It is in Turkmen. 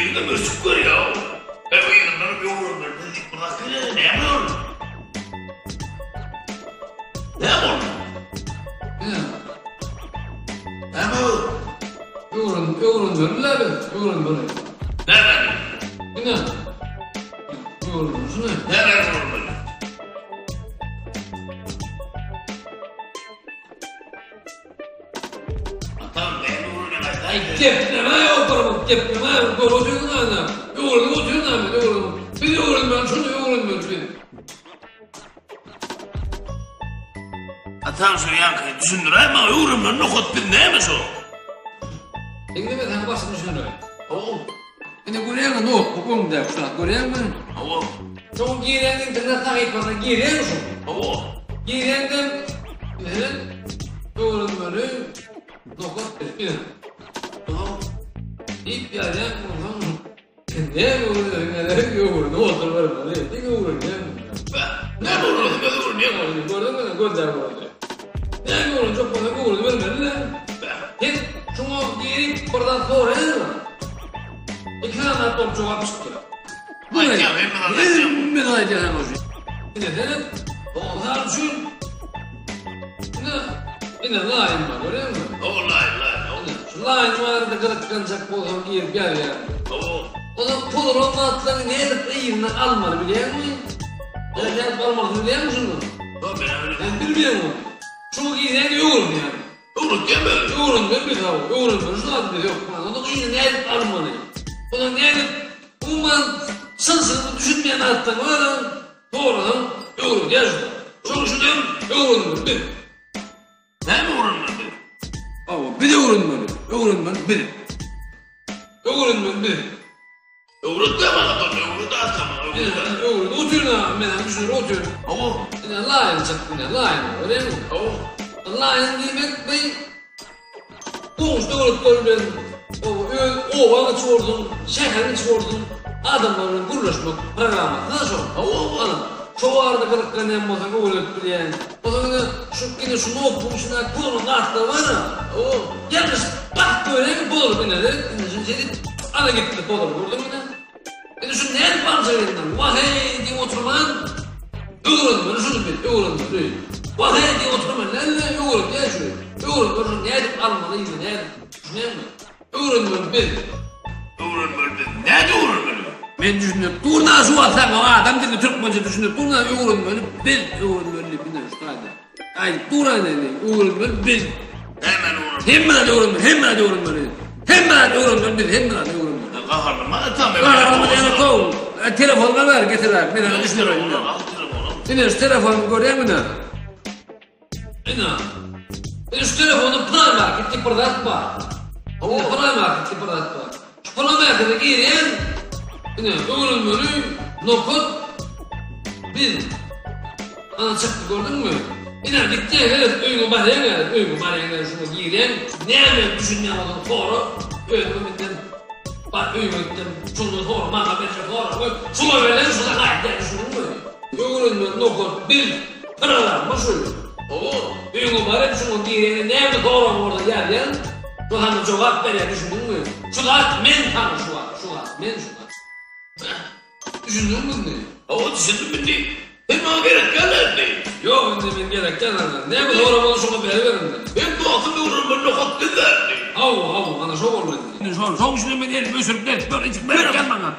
Girdim ösüp görýär. E yzyndan öwrenmeli diýip bir zat gelýär, näme boldy? Näme boldy? Ine. Näme boldy? Öwren, öwrenmeli biz, öwrenmeli. Näme? Ine. Öwrenmeli şuny. Näme öwrenmeli? Atam näme öwrenmeli? Ay gepleme ýok gepleme görüyorsun ana. Öwrenip oturuyorsun ana, öwrenip. Biz öwrenmeli şuny öwrenmeli biz. Atam şu ýaňky düşündiräý maňa öwrenmeli nokat biz näme şo? Diňleme sen başyny düşündiräý. Hawa. Indi görýäňmi notebook öňündäki şu zat görýäňmi? Hawa. Şoň girýän internet sahypasyna girýäň şu. Hawa. Girýäňden meselem öwrenmeli nokat bir. Hawa. Diýip ýazýaň onsoň näme öwrenýäň öwrenip oturybermeli. Diňe öwrenýäň. Näme öwrenýäň öwrenýäň. Gördüňmi gözler boldy. Näme öwrenjek bolsaň öwrenibermeli-le. Sen şuňa girip bir zat soraýaňmy? Iki sany zat bolup jogap çykýar. Bu ne? Aýtýan, hemme zat aýtýan. Hemme zat aýtýan hem şu. Ine seret, mysal üçin ine ine laýyn bar, görýäňmi? Hawa, laýyn, laýyn, hawa. Ine, şu laýyn barada gyzyklanjak bolsaň girip ýazýaň. Hawa. Onuň pozulan zatlaryny nädip yzyna almaly bilýäňmi? Sen nädip almalysyny bilýäňmi şuny? Ýok, men bilmeýän. Sen bilmeýäň ony. Şuňa girýäň öwrenýäň. Öwretýämi? Öwrenmeli biz hawa, öwrenmeli şu zady biz hökman. Onuň yzyny nädip almaly? Onuň nädip umuman çylşyrymly düşünmeýän zatlaryň baram sorasaň öwredýär şu zat. Şonuň üçin hem öwrenmeli biz. Näme öwrenmeli biz? Hawa, biz öwrenmeli. Öwrenmeli biz. Öwrenmeli biz. Öwretme maňa dur, öwret atama, öwret. Öwret otyryn ha, men hem düşünip otyryn. Hawa. Ine laýyn çykdy, ine laýyn, görýäňmi? Hawa. Laýyn diýmek bu goňşy döwletler bilen öz obaň içi bolsun, şäheriň içi bolsun, adamlar bilen gürleşmek programmasy da şo. Hawa, hawa. Ana, şo barada gyzyklanýan bolsaň öwrenip bilýäň. Onsoň ine şu ine şu notbugyň içindäki pulunyň kartlary bar-a. Hawa. Ýalňyş basyp goýaýyň bozulyp ine ine şuny şeýdip ala gitdi bozulyp gördüňmi ine. Indi şuny nädip aljak indi? Wah-eý diýip oturman öwrenmeli şuny biz öwrenmeli. Wah-eý diýip oturman näme öwrenýär şu. Öwrenmeli şuny nädip almaly indi nädip düşünýäňmi? Öwrenmeli biz. Öwrenmeli biz. Nädip öwrenmeli? Men düşünip durna şu wagt saňa adam dilini türkmençe düşünip durna öwrenmeli biz öwrenmeli diýip ine şu taýda. Aýdyp duraýyn indi öwrenmeli biz. Nämäni öwrenmeli? Hemme zady öwrenmeli, hemme zady öwrenmeli. Hemme zady öwrenmeli biz, hemme zady öwrenmeli. Gaharlanma atam. Gaharlanma ýaly gow. Telefonyňy ber, getir ber. Men sana düşündireýin. Ine şu telefony görýäňmi ine? Ine. Ine şu telefonda Play Market diýip bir zat bar. Ine Play Market diýip bir zat bar. Şu Play Markete girýäň. Ine öwrenmeli nokat biz. Ana çykdy gördüňmi? Ine gitýäň gerek öýüňe barýaň gerek öýüňe barýaň gerek şuňa girýäň. Näme düşünýäň bolsaň sora. Özüňe menden bar öýüňe gitdim. Şundan sora maňa berjek soragyňy şuňa berlen şuňa gaýtýar düşündiňmi? Öwrenmeli nokat biz. Programma şu. Hawa. Öýüňe baryp şuňa gireňde näme soragyň bolsa ýazýaň. Şo saňa jogap berýär düşündiňmi? Şu zat men saňa şu wagt şu wagt men şu zat. Düşündiňmi indi? Hawa düşündim indi. Sen maňa gerek däl indi. Ýok indi men gerek däl saňa. Näme sorag bolsa şoňa beriber indi. Men dostum öwrenmeli nokat biz indi. Hawa hawa ana şo boldy indi. Şol şoň üçinem men elimi ösürip berip dur içip berip gel maňa.